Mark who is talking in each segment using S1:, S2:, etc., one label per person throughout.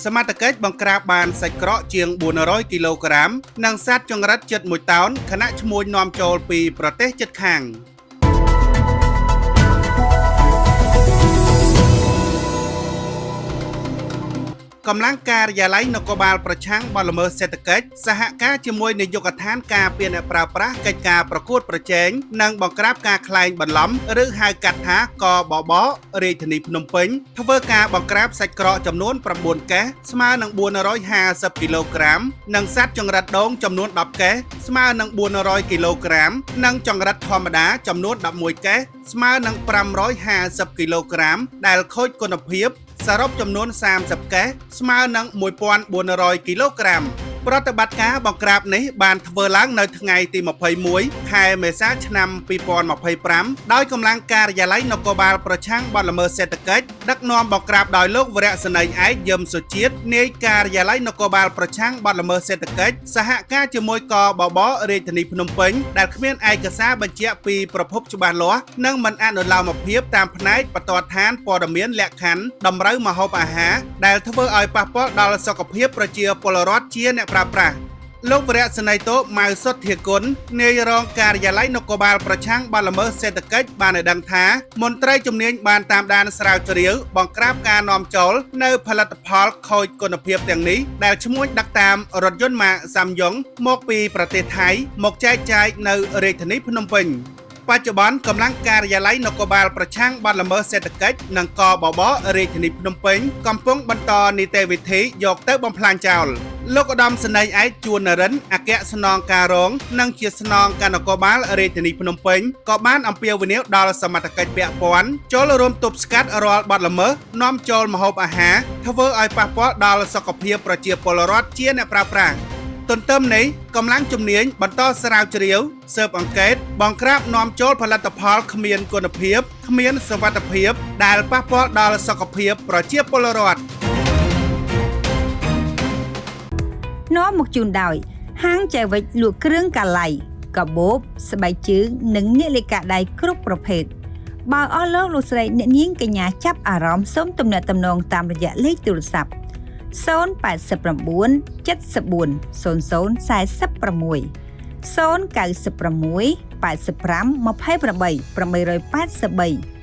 S1: សមត្ថកិច្ចបង្ក្រាបបានសាច់ក្រកជាង400គីឡូក្រាមនិងសត្វចង្រិតជិត1តោនខណៈឈ្មួញនាំចូលពីប្រទេសជិតខាង។ កម្លាំងការិយាល័យនគរបាលប្រឆាំងបទល្មើសសេដ្ឋកិច្ចសហការជាមួយនាយកដ្ឋានការពារអ្នកប្រើប្រាស់កិច្ចការប្រកួតប្រជែងនិងបង្ក្រាបការក្លែងបន្លំឬហៅកាត់ថាកបបរាជធានីភ្នំពេញធ្វើការបង្ក្រាបសាច់ក្រកចំនួន9កេសស្មើនឹង450គីឡូក្រាមនិងសត្វចង្រិតដូងចំនួន10កេសស្មើនឹង400គីឡូក្រាមនិងចង្រិតធម្មតាចំនួន11កេសស្មើនឹង550គីឡូក្រាមដែលខូចគុណភាពសរុបចំនួន30កេសស្មើនឹង1400គីឡូក្រាម។ ប្រតិបត្តិការបង្ក្រាបនេះបានធ្វើឡើងនៅថ្ងៃទី21ខែមេសាឆ្នាំ2025ដោយកម្លាំងការិយាល័យនគរបាលប្រឆាំងបទល្មើសសេដ្ឋកិច្ចដឹកនាំបង្ក្រាបដោយលោកវរៈសេនីយ៍ឯកយឹមសុជាតិនាយការិយាល័យនគរបាលប្រឆាំងបទល្មើសសេដ្ឋកិច្ចសហការជាមួយកបបរាជធានីភ្នំពេញដែលគ្មានឯកសារបញ្ជាក់ពីប្រភពច្បាស់លាស់និងមិនអនុលោមភាពតាមផ្នែកបន្ទាត់ឋានព័ត៌មានលក្ខខណ្ឌតម្រូវម្ហូបអាហារដែលធ្វើឲ្យប៉ះពាល់ដល់សុខភាពប្រជាពលរដ្ឋជាអ្នកប្រើប្រាស់។ លោកវរៈសេនីយ៍តូម៉ៅសុទ្ធាគុណនាយរងការិយាល័យនគរបាលប្រឆាំងបទល្មើសសេដ្ឋកិច្ចបានឲ្យដឹងថាមន្ត្រីជំនាញបានតាមដានស្រាវជ្រាវបង្ក្រាបការនាំចូលនៅផលិតផលខូចគុណភាពទាំងនេះដែលឈ្មួញដឹកតាមរថយន្តម៉ាកសាំយ៉ុងមកពីប្រទេសថៃមកចែកចាយនៅរាជធានីភ្នំពេញ។ បច្ចុប្បន្នកម្លាំងការិយាល័យនគរបាលប្រឆាំងបទល្មើសសេដ្ឋកិច្ចនិងកបបរាជធានីភ្នំពេញកំពុងបន្តនីតិវិធីយកទៅបំផ្លាញចោល។ លោកឧត្តមសេនីយ៍ឯកជួននរិនអគ្គស្នងការរងនិងជាស្នងការនគរបាលរាជធានីភ្នំពេញក៏បានអំពាវនាវដល់សមត្ថកិច្ចពាក់ព័ន្ធចូលរួមទប់ស្កាត់រាល់បទល្មើសនាំចូលម្ហូបអាហារធ្វើឲ្យប៉ះពាល់ដល់សុខភាពប្រជាពលរដ្ឋជាអ្នកប្រើប្រាស់។ ទន្ទឹមនេះកម្លាំងជំនាញបន្តស្រាវជ្រាវស៊ើបអង្កេតបង្ក្រាបនាំចូលផលិតផលគ្មានគុណភាពគ្មានសុវត្ថិភាពដែលប៉ះពាល់ដល់សុខភាពប្រជាពលរដ្ឋ។
S2: នាំមកជូនដោយហាងចែវិចលក់គ្រឿងកាឡៃកាបូបស្បែកជើងនិងនាឡិកាដៃគ្រប់ប្រភេទបើអស់លោកលោកស្រីអ្នកនាងកញ្ញាចាប់អារម្មណ៍សូមទំនាក់ទំនងតាមរយៈលេខទូរស័ព្ទ089 74 00 46 096 85 28 883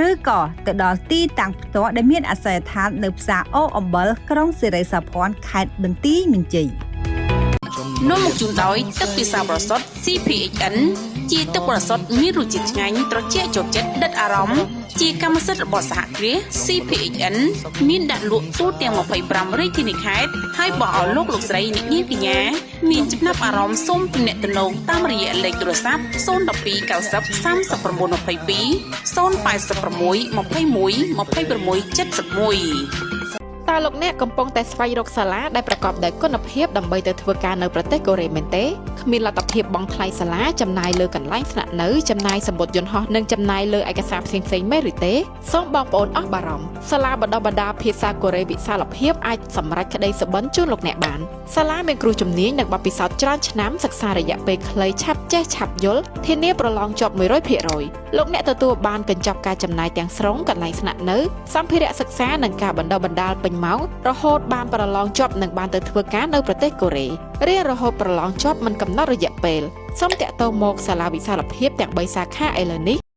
S2: ឬក៏ទៅដល់ទីតាំងផ្ទាល់ដែលមានអាសយដ្ឋាននៅផ្សារអូអំបិលក្រុងសិរីសោភ័ណ្ឌខេត្តបន្ទាយមានជ័យ។
S3: នាំមកជូនដោយទឹកពិសាបរិសុទ្ធ CPHN ជាទឹកបរិសុទ្ធមានរសជាតិឆ្ងាញ់ត្រជាក់ចូលចិត្តដិតអារម្មណ៍ជាកម្មសិទ្ធិរបស់សហគ្រាស CPHN មានដាក់លក់ទូទាំង25រាជធានីខេត្តហើយបោះឲ្យលោកលោកស្រីអ្នកនាងកញ្ញាមានចំណាប់អារម្មណ៍សូមទំនាក់ទំនងតាមរយៈលេខទូរស័ព្ទ012 90 39 22 086 21 26 71។
S4: តើលោកអ្នកកំពុងតែស្វែងរកសាលាដែលប្រកបដោយគុណភាពដើម្បីទៅធ្វើការនៅប្រទេសកូរ៉េមែនទេគ្មានលទ្ធភាពបង់ថ្លៃសាលាចំណាយលើកន្លែងស្នាក់នៅចំណាយសម្បត្តិយន្តហោះនិងចំណាយលើឯកសារផ្សេងៗមែនឬទេសូមបងប្អូនអស់បារម្ភសាលាបណ្ដុះបណ្ដាលភាសាកូរ៉េវិសាលភាពអាចសម្រេចក្តីសុបិនជូនលោកអ្នកបានសាលាមានគ្រូជំនាញនិងបទពិសោធន៍ច្រើនឆ្នាំសិក្សារយៈពេលខ្លីឆាប់ចេះឆាប់យល់ធានាប្រឡងជាប់100%លោកអ្នកទទួលបានកញ្ចប់ការចំណាយទាំងស្រុងកន្លែងស្នាក់នៅសម្ភារៈសិក្សានិងការបណ្ដុះបណ្ដាលពេញម៉ោងរហូតបានប្រឡងជាប់និងបានទៅធ្វើការនៅប្រទេសកូរ៉េរៀនរហូតប្រឡងជាប់មិនកំណត់រយៈពេលសូមតាក់ទងមកសាលាវិសាលភាពទាំង3សាខាឥឡូវនេះ។